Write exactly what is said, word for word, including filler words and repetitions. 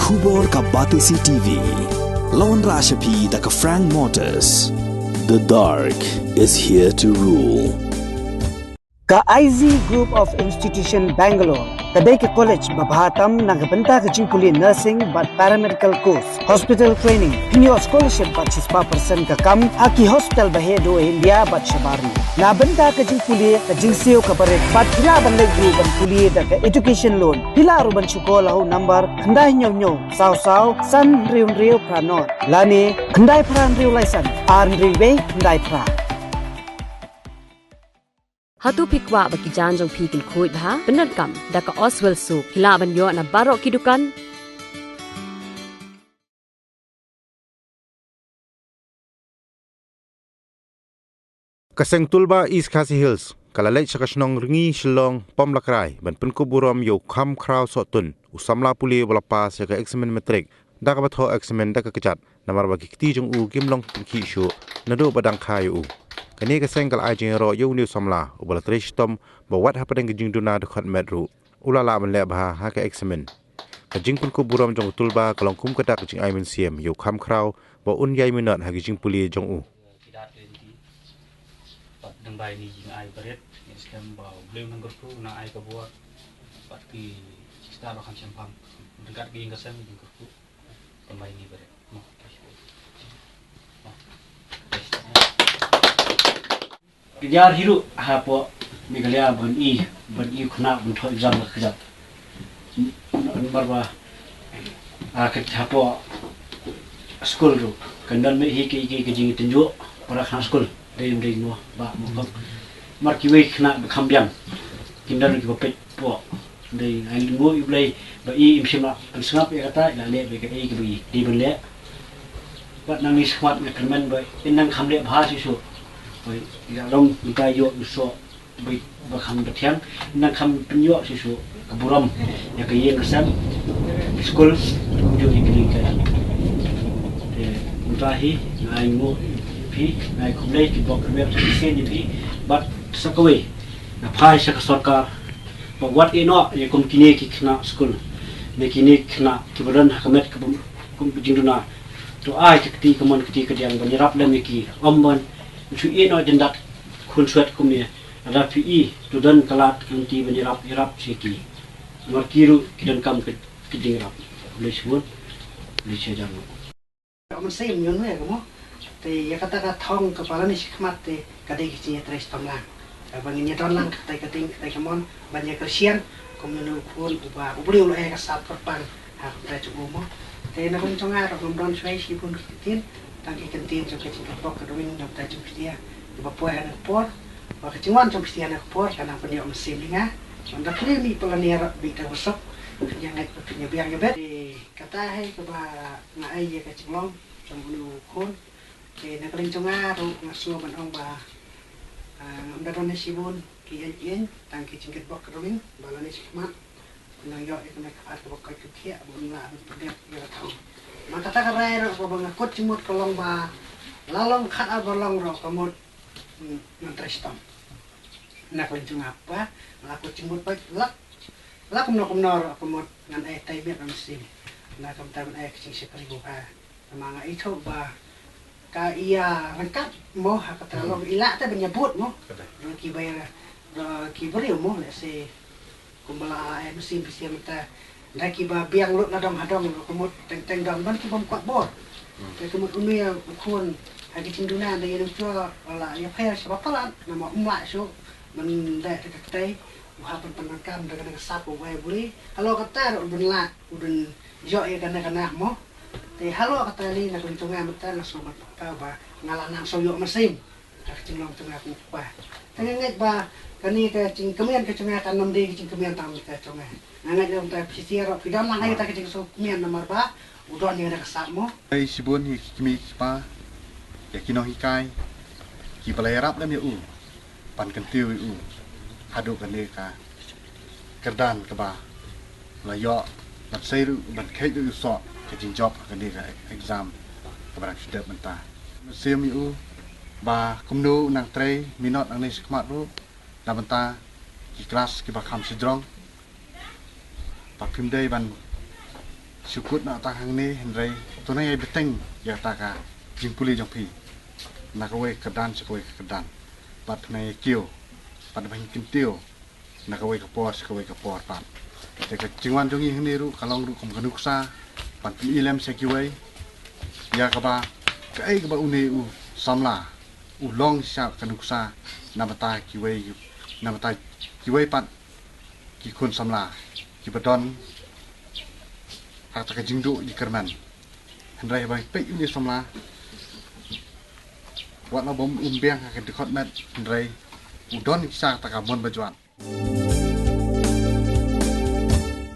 Khubor ka Batesi T V. La wanrah sha phi da ka Frank Motors. The dark is here to rule. Ka I Z Group of Institution Bangalore ka dei ka college ba bha tam na ka bynta ka jingpule nursing bad paramedical course, hospital training, pynïoh scholarship bad shispah percent ka kam ha ki hospital ba heh duh ha India bad shabar ri. Na bynta ka jingpule ka jingsiew ka barit bad phi lah ban leit ruh ban pule da ka education loan. Phi lah ruh ban shu call ha u number khyndai hynñiew hynñiew saw saw san hynriew hynriew phra nod lane khyndai phra hynriew lai san ar hynriew wei khyndai phra. Hato phi kwah ba ki jaiñ jong phi kin khuid bha? Pyndonkam da ka Oswell Soap. Phi lah ban ïoh na baroh ki dukan. Ka seng Tulba East Khasi Hills ka la leit sha ka shnong Rngi Shillong Pomlakrai ban pynkup burom ïa u Khamkhraw Sohtun, u samla pule ba la pass ïa ka eksamin matrik da kaba thoh eksamin da ka kjat, namar ba ki kti jong u kim long pynkhih shuh naduh ba dang kha ïa u. Kane ka seng ka la ai jingïaroh ïa une u samla uba la trei shitom ba wat hapdeng ka jingduna dkhot met ruh u la lah ban leh bha ha ka eksamin. Ka jingpynkup burom jong ka Tulba ka long kum ka dak ka jingai mynsiem ïa u Khamkhraw ba un ïai minot ha ka jingpule jong u. Ki dat ki lynti. Bad dang bai ni jingai barit, ngi skhem ba U Blei un nang kyrkhu, un nang ai ka bor. Bad ki star ba kham shemphang. Ryngkat ki ïing ka sem jingkyrkhu. Dang bai ni barit. Mo. Mo. Ki jar hi ruh hapoh Meghalaya ban i, ban i khynnah ban thoh exam ka kjat. Namar ba, ah, ka hapoh skul ruh kan don mih hi ki, ki, ki jingtynjuh para khynnah skul. Dei, dei mo ba mo kong. Namar kiwei khynnah ba kham biang kin don kiba peit poh. Dei, ai nguh ïa U Blei ba i im shym la pynsngap ïa kata, i la leh ba ïa kaei kaba i dei ban leh. Bad nangne shakhmat nga kyrmen ba in nang kham leh bha shuh shuh. Ba i la long mynta ïoh u soh ba, ba kham bthiang, in nang kham pynïoh shuh shuh ka burom ïa ka ïing ka sem, ka skul, kumjuh ïa ki lingkai. Te mynta hi nga ai nguh ïa phi, nga ai khublei ki bok ki wer ki sien ïa phi, bad sa kawei nga phai sha ka sorkar ba wat ïeh noh ïa kum kine ki khynnah skul ne kine ki khynnah kiba don ha ka met ka bym, kum ka jingduna. To ai ka kti kamon kti kadiang ban ïarap lem ïa ki, ym ban shu ïeh noh jyndat khun swet kumne. Lada phi i to don ka lad ka lynti ban ïarap, ïarap sha ki. Namar ki ruh ki donkam ka, ka jingïarap. Khublei shibun. Khublei shihajar nguh. Ïoh mynsiem ñion wei ka mo. Te ïa kata ka thong kaba lane shakhmat te ka dei ka jingïatrei shitom lang. Kaba ngin ïadon lang katei ka ding katei ka mon ban ïakyrshan kum une u khun uba U Blei u la ai ka sap kyrpang ha ka bynta jong u mo. Te na ka liang jong nga ruh ngam don shuwa shibun ki ktien, tang ki ktien jong ka jingkyrpad ka dweng na ka bynta jong phi ïa kiba poi ha kane ka por. Ba ka jingwan jong phi ïa kane ka por ka nang pynïoh mynsiem ïa nga. Ynda phi mih pala ne ruh bit da ka sap. Ïa nga ba phin ïa biang ïa bet. Kata hi kaba nga ai ïa ka jinglong jong une u khun. Te na ka liang jong nga ruh nga sngew ban ong ba, ah, ngam da don shibun ki ïeng ïeng, tang ki jingkyrpad ka dweng ba lane shakhmat. Nang ïoh ïa kane ka ar kaba koit ka khiah ba un lah ban pynrem ïa ka thong. Ma kata ka rai ruh kaba nga kut jingmut ka long ba la long khat ar ba long ruh ka mut, mm, ngan trei shitom. Na ka liang jong nga ba nga la kut jingmut ba la, la kumno kumno ruh ka mut ngan ai tai miet ba mynsiem. Na ka bynta ban ai ka jingshakri ba bha. Namar nga ithuh ba ka ïa ryngkat mo ha kata long i lah te ban ïa bud mo. Ruh ki ba ïa, ruh ki briew mo, let's say, kumba la ai mynsiem phi siem mynta. Da kiba biang lut la dong ha dong ruh ka mut teng teng dong ban ki bym kwah bor. Te ka mut une u khun ha ki jingduna da ïa nang chua la ïa pher sha ba palat namar um lah shuh ban da ka ktei u hap ban pyndonkam da ka sap u wei buri. Halor kata ruh u dang lah u dang ïoh ïa kane ka nah mo. Te halor kata lei na ka liang jong nga mynta nga sngewbha ba nga la nang shu ïoh mynsiem. Ka jinglong jong nga kum u kpa. Te nga ngeit ba kane ka jingkmen ka jong nga kan ym dei ka jingkmen tang ka jong nga. Nga ngeit ba mynta phi sngewthuh phi don lang ïa ka jingsngewkmen namar ba u don ïa ka sap mo. Ai shibun ïa ki kmie ki kpa, ïa ki nonghikai kiba la ïarap lem ïa u. Ban kyntiew ïa u haduh kane ka kyrdan kaba la ïoh ban sei ruh ban kheit ruh ïa u soh ka jingjop ha kane ka exam kaba dang shu dep mynta. Mynsiem ïa u ba kumno u nang trei minot nangne shakhmat ruh na bynta ki klas kiba kham shajrong. Ba phim dei ban Shu kut na tang hangne hynrei to nang ïai bteng ïa kata ka jingpule jong phi na kawei ka kyrdan sha kawei ka kyrdan, bad to nang ïai kiew bad ban kyntiew na kawei ka por sha kawei ka por pat. Te ka jingwan jong ngi hangne ruh ka long ruh kum ka nuksa ban pyni lem sha kiwei ïa kaba kaei kaba une u samla u long sha ka nuksa na bynta kiwei, na bynta kiwei pat ki khun samla kiba don ha kata ka jingduh jingkyrmen. Hynrei haba peit une u samla, wat la bym um biang ha ka dkhot met hynrei u don sha kata ka mon bajwat.